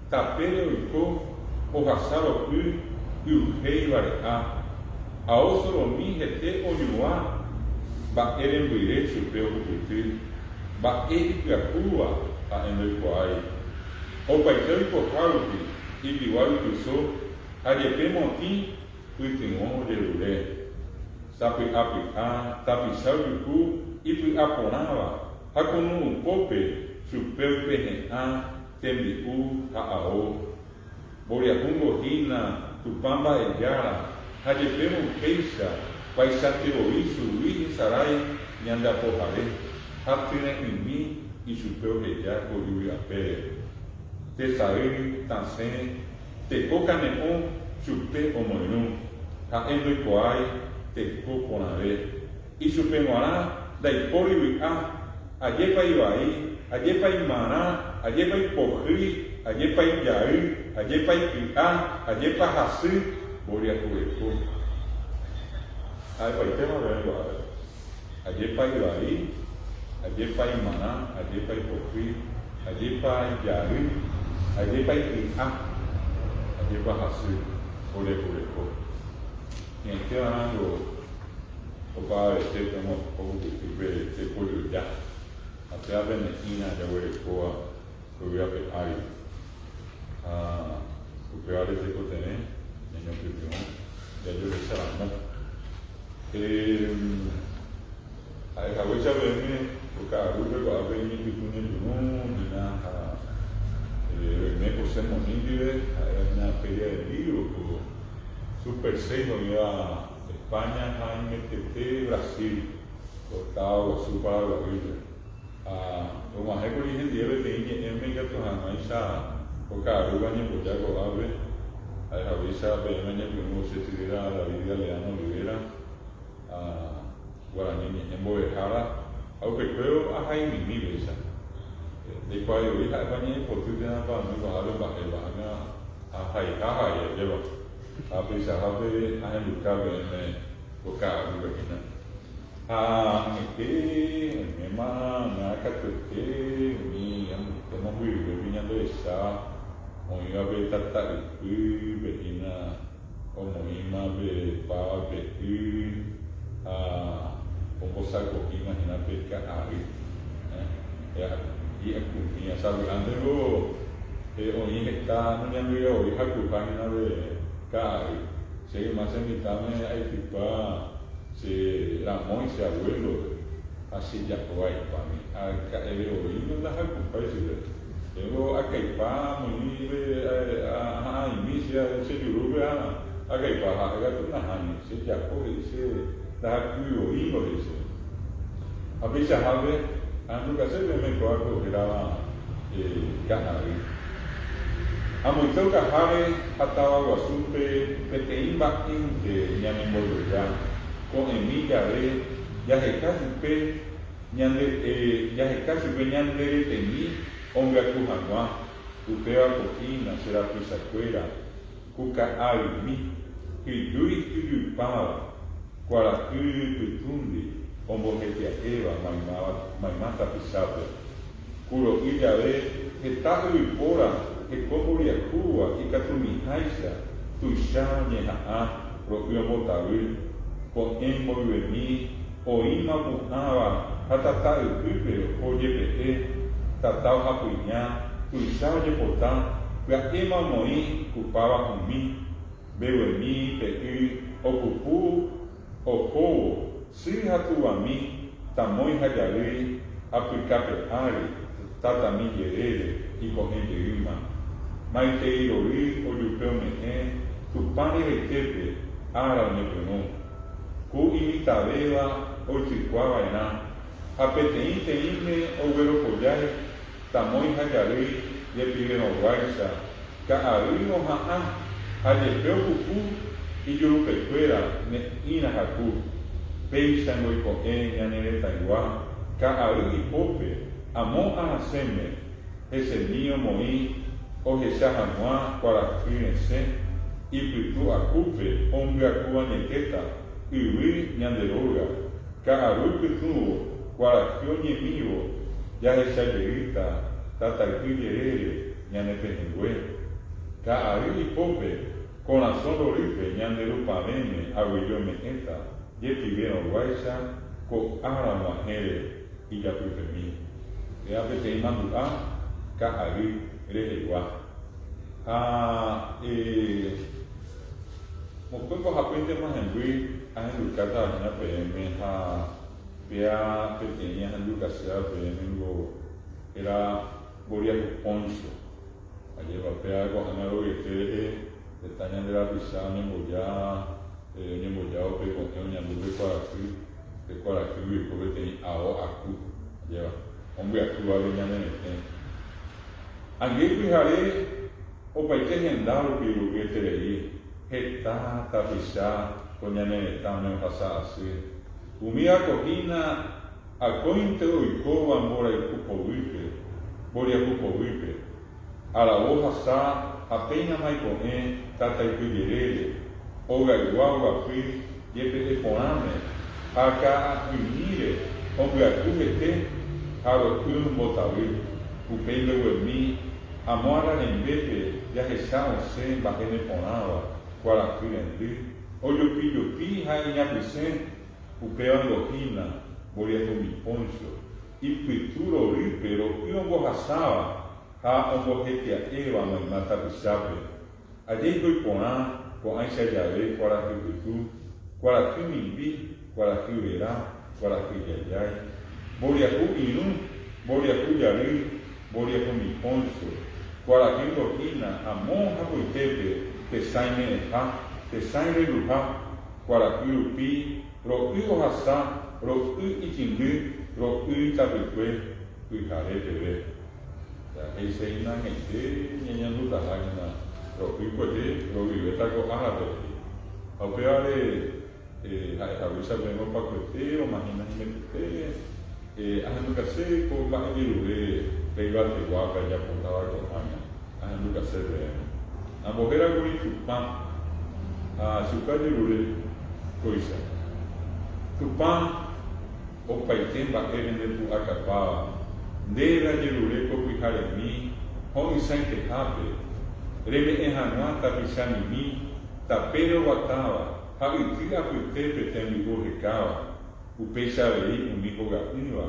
tapére oiko, ohasa ro'y y'uhéi vare'a, ao soromi hete oñuã, mba'e rembyre chupe ohupyty, mba'e ipyahúva ha'e ndoikuaái. Opaite oikoha rupi ipigua oipyso ha jepe motĩ Pytyvõ ojerure. Sapy'a py'a tapicha ojuhu ipy'a porãva ha kunu'ũpópe chupe oipehe'ã tembi'u ha ao. Mboriahúngo hína Tupã mba'ejára ha jepémo upéicha vaichante voi chugui hesarái ñande apohare ha tyre'ỹmi ichupe oheja ko yvy apére. Tesay, tasẽ, Teko kane'õ chupe omoirũ, ha'e ndoikuaái teko porãve. Ichupe g̃uarã ndaipóri vy'a, ajépa ivai, ajépa imarã, ajépa ipohýi, ajépa ijay, ajépa iky'a, ajépa hasy, mboriahureko. Ha'epaitéma peẽ ko'ápe. Ajépa ivai, ajépa imarã, ajépa ipohýi, ajépa ijary, ajépa iky'a, ajépa hasy oriahureko. Hi'ãiteva'erãngo opavavetépe ohupyty pe tekojoja ha péva pe ne'ĩra jaguerekóva ko yvy ape ári. Ha upévare tekotevẽ ñañopytyvõ jajohecha ramo. Ha'e haguéicha peẽme ko ka'arúpe ko'ápe iñypytũ ñepyrũ hína ha roime José Moni ndive, ha'éva hína Feria del Libro ko Super seis oĩva España ha imetete Brasil, ko táva guasu Paraguaýpe. Ha rog̃uahẽkuri hendive peteĩ ñe'ẽme ikatu hag̃uáicha ko ka'arúpe añemboja ko'ápe, ha'e haguéicha peẽme añepyrũvo che sy réra David Galeano Olivera, ha guarani ñe'ẽ mbo'ehára, ha upekuévo ahaimimi péicha. Ndaikuaái voi ha'épa ñe'ẽpoty térãpa ndoikuaahápe mba'épa, ág̃a ahaiha hai ajépa, ha peichahápe ahenduka peẽme ko ka'arúpe hína. Ha añete oiméma oĩva katuete umi temombyryvépe ñanderecha oĩva pe tata ypýpe hína omoĩma pe páva pe y ha ombosako'íma hína pe ka'ay. Hi'akumíva. Sapy'ántengo oĩ heta noñandúiva voi hakuha hína pe ka'ay. Che yma che mitãme aitypa Che ramói che abuélope ha che ja'o aipámi, araka'eve voíngo ndahayhupái chupe. Chéngo akaipa amoĩve aha'ãimi che che jurúpe ha akaipa ha'e katu nahániri, che ja'o he'i che ndahakúi voíngo he'i chéve. Ha peichahápe ahendukase peẽme kóva ko hérava ka'ay. Amoite okaháre ha táva guasúpe peteĩ mba'énte ñanembojoja, ko'ẽmi jave jaheka chupe ñande jaheka chupe ñande retemi ombyaku hag̃ua, upéva ko hína che rapichakuéra ku ka'aymi, hyjúi hyjuipáva, kuarahy pytũndi ombohetia'éva maymáva mayma tapichápe. Ku ro'y jave heta yvypóra heko mboriahúva ikatumiháicha tuicha oñeha'ã ro'y ombotavy, ko'ẽ mboyvemi oĩma opu'ãva ha tata ypýpe oho jepe'e, tata ohapyña, tuicha ojepota, pya'éma omoĩ kupáva hũmi, mbeguemi pe y opupu Ohóvo, sy ha tuvami, tamói ha jarýi, apykápe ári, tatami jerére, iko'ẽ jeýma. Maitei rory ojupe ome'ẽ Tupã reraitépe ára oñepyrũ. Ku imitãvéva oitykua va'erã, ha peteĩ teĩme ogueropojái tamói ha jarýi jepiverõguáicha Ka'ay oha'ã ha jepe opupu ijurupekuéra ne'ĩra haku. Péichango iko'ẽ ñane retãygua ka'ay ipópe amo arasẽme hesemi omoĩ ohecha hag̃ua kuarahy resẽ ipytu akúpe ombyaku añetéta yvy ñande róga. Ka'aru pytũvo kuarahy oñemívo jahecha jeýta tataypy jerére ñane pehẽngue. Ka'ay ipópe, korasõ rorýpe ñande Ru Pavẽme aguyje ome'ẽta jepiverõguáicha ko ára og̃uahẽre ijapypemi. Péva peteĩ mandu'a ka'ay rehegua. Ha mokõi mbohapýntema hemby ahendukátava hína peẽme ha péa peteĩ ahendukaséva peẽme ningo héra Mboriahu Póncho. Ajépa péva ko'ág̃a rovyete rehe heta ñande rapicha oñemboja oñembojávo pe ko'ẽ oñandu pe kuarahy, pe kuarahýgui oiko peteĩ ao aku, ajépa, ombyakúva pe ñane retẽ. Ange pyhare opaite henda rupi ro'yeterei heta tapicha ko ñane retãme ohasa asy. Umíva ko hína Akóinte oikóva mborayhu poguýpe, mboriahu poguýpe. Aravo hasa ha péinama iko'ẽ tataypy jerére, ogaygua oguapy jepe'e porãme. Ha ka'a'ỹimíre ombyaku hete ha ro'y mbotavy. Upéi mbeguemi amo ára rembépe jahecha osẽ mba'e neporãva, kuarahy rendy, ojopijopi ha iñapysẽ, upévango hína mboriahumi póncho, ipytu rorýpe ro'y ombohasáva ha ombohetia'éva mayma tapichápe. Ajéiko iporã ko'ãicha jave kuarahy pytu, kuarahy mimbi, kuarahy vera, kuarahy jajái, mboriahu irũ, mboriahu jarýi, mboriahumi póncho, kuarahýngo hína amo hapoitépe tesãi me'ẽha, tesãi reruha, kuarahy rupi ro'y ohasa, ro'y itĩndy, ro'y itapykue pyhare peve. He'ise hína ag̃aite ñañandutaha hína ro'y kuehe rovyvéta ko árape he'i. Ha upévare ha'e haguéicha peẽme opakuete omahina himetete ahendukase ko mba'ejerure pe yvateguápe ajapótava ko'ág̃a ahendukase peẽme. Ambohérakuri Tupã ha chupe ajerure kóicha. Tupã Opaite mba'e rendepu'akapáva, ndéve ajerure ko pyharemi ho'ysãitehápe, reme'ẽ hag̃ua tapicha mimi tapére oguatáva ha yty apytépe tembi'u ohekáva, upéicha avei umi hoga'ỹva,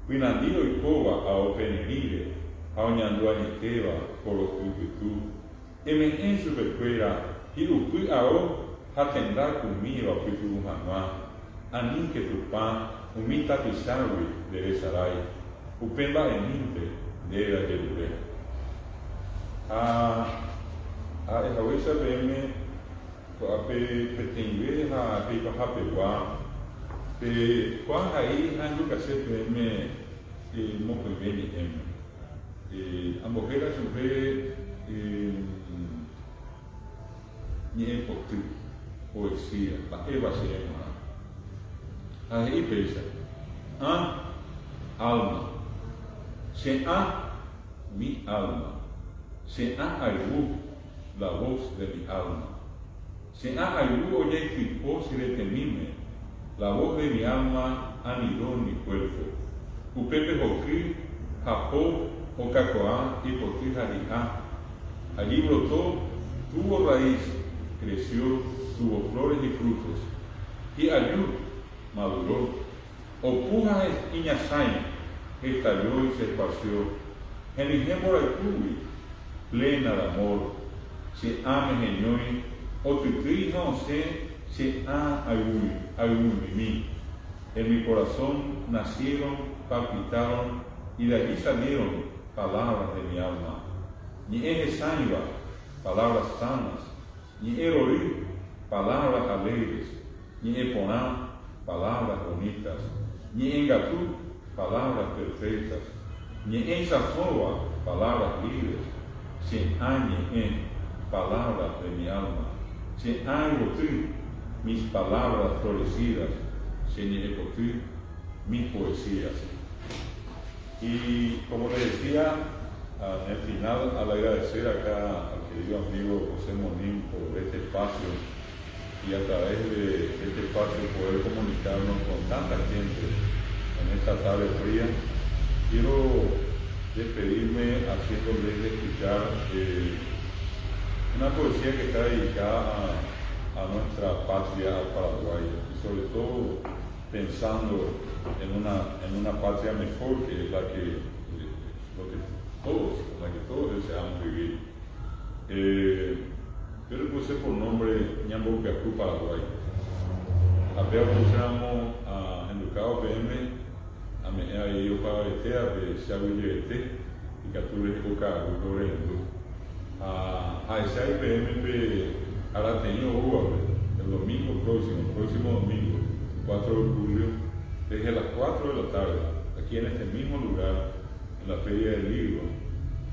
pynandi oikóva ao pererĩre ha oñandu añetéva ko ro'y pytu. Eme'ẽ chupekuéra hi'upy ao ha tenda kumíva opytu'u hag̃ua, aníke Tupã umi tapichágui nderesarái, upe mba'emínte ndéve ajerure. Ha ha'e haguéicha peẽme ko'ápe peteĩve ha pe ipahapegua, pe kua hai ha ajukase peẽme mokõive ñe'ẽme. Ambohéra chupe ñe'ẽpoty, poesía, mba'épa chéve g̃uarã. Ha he'i péicha, Ã, alma. Che ã, mi alma. Che ã ayvu, la voz de mi alma. Che ã ayvu ojaitypo che retemíme, la voz de mi alma anidó en mi cuerpo. Upépe hoky, hapo, okakuaa, ipoty ha hi'a. Allí brotó, tuvo raíz, creció, tuvo flores y frutos. Hi'aju, maduró. Opu ha iñasãi, estalló y se esparció. Henyhẽ mborayhúgui, plena de amor. Che ãme heñói, otytýi ha osẽ che ã ayvumimi. En mi corazón nacieron, palpitaron y de allí salieron palabras de mi alma. Ñe'ẽ hesãiva, palabras sanas. Ñe'ẽ rory, palabras alegres. Ñe'ẽ porã, palabras bonitas. Ñe'ẽngatu, palabras perfectas. Ñe'ẽ isãsóva, palabras libres. Che ã ñe'ẽ, palabras de mi alma. Che ã yvoty, mis palabras florecidas. Che ñe'ẽpoty, mis poesías. Y como les decía, en el final, al agradecer acá al querido amigo José Monín por este espacio y a través de este espacio poder comunicarnos con tanta gente en esta tarde fría, quiero despedirme haciéndoles escuchar eh, una poesía que está dedicada a, a nuestra patria, al Paraguay, y sobre todo pensando en una, en una patria mejor que la que, lo que todos, la que todos deseamos vivir. Eh, yo le puse por nombre Ñambopyahu Paraguay. Ha péva opúseramo ahendukávo peẽme, ame'ẽ avei opavavetévape che aguyjevete, ikatu reheko ka'aguýpe orehendu. Ha ahechái peẽme pe arateĩ oúvape, el domingo próximo, próximo domingo, 4 de julio, desde las 4 de la tarde, aquí en este mismo lugar, en la Feria del Libro,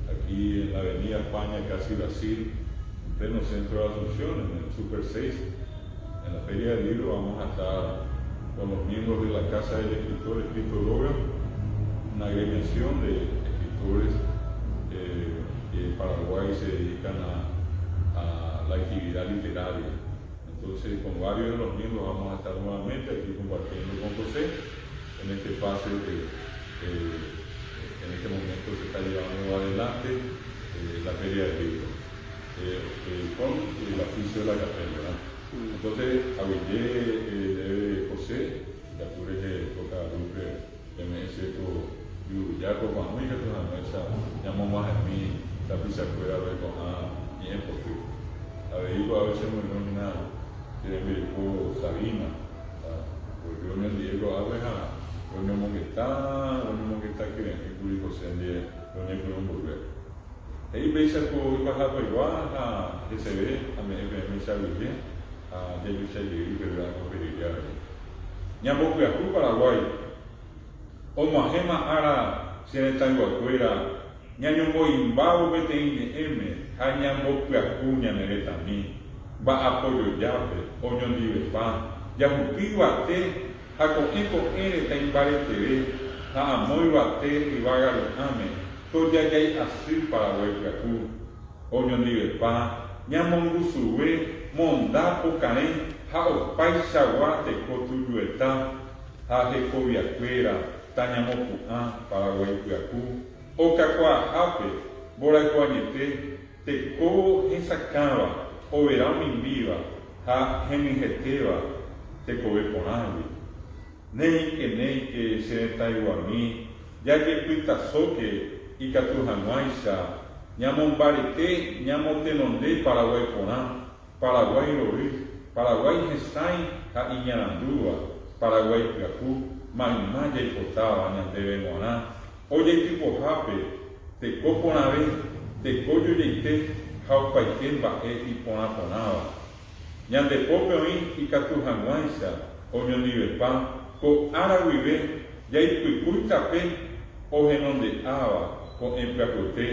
aquí en la Avenida España, casi Brasil, en pleno centro de Asunción, en el Super 6, en la Feria del Libro vamos a estar con los miembros de la Casa del Escritor Escrito Droga, una agremiación de escritores eh, que en Paraguay se dedican a, a la actividad literaria. Entonces, con varios de los miembros vamos a estar nuevamente aquí compartiendo con José en este espacio que en este momento se está llevando adelante la Feria del Libro, con el oficio de la capella, ¿verdad? Entonces, aguyje ndéve José, ikatu rehe ko ka'arúpe peme'ẽse ko juruja ko pa'ũ ikatu hag̃uáicha ñamog̃uahẽmi tapichakuérape ko'ã ñe'ẽ poty. Avei ko'ápe chemoirũ hína che rembireko Sabina, porque oñondive ko'ápe ha roñomongeta, roñomongeta kyre'ỹ kuri José ndive roñepyrũ mboyve. He'i péicha ko ipahapegua ha heseve ame'ẽ peẽme che aguyje ha jajucha jey peve akoperire avei. Ñambopyahu Paraguái, og̃uahẽma ára che retãyguakuéra ñañomoĩmbávo peteĩ ñe'ẽme ha ñambopyahu ñane retãmi, mba'apojojápe, oñondivepa, jahupi yvate Ha ko'ẽ ko'ẽre taimbareteve ha amo yvate yvága ru'ãme tojajái asy Paraguái pyahu. Oñondivepa, ñamongusuve, monda pokarẽ ha opaichagua teko tujueta ha hekoviakuéra tañamopu'ã Paraguái pyahu okakuaahápe mborayhu añete teko hesakãva, overa omimbíva ha henyhẽtéva tekove porãgui. Néike, néike, che retãyguami, jajepytasóke ikatu hag̃uáicha ñamombarete ñamotenonde Paraguái porã, Paraguái rory, Paraguái hesãi ha iñarandúva, Paraguái pyahu, mayma jaipotáva ñandéve g̃uarã, ojaitypohápe teko porãve, teko jojaite ha opaite mba'e iporã porãva. Ñande pópe oĩ ikatu hag̃uáicha oñondivepa ko ára guive jaipykúi tape ohenonde'áva ko'ẽ pyahuete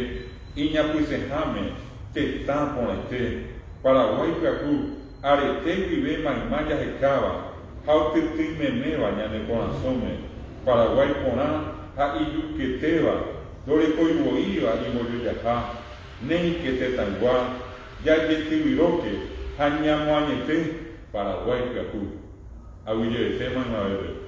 iñapysẽháme tetã porãite, Paraguái pyahu arete guive mayma jahekáva ha otytyimeméva ñane korasõme, Paraguái porã ha ijuketéva ndorekoivoíva imbojojaha, néike tetãygua jajetyvyróke ha ñamoañete Paraguái pyahu. Aguyjevete maymavépe.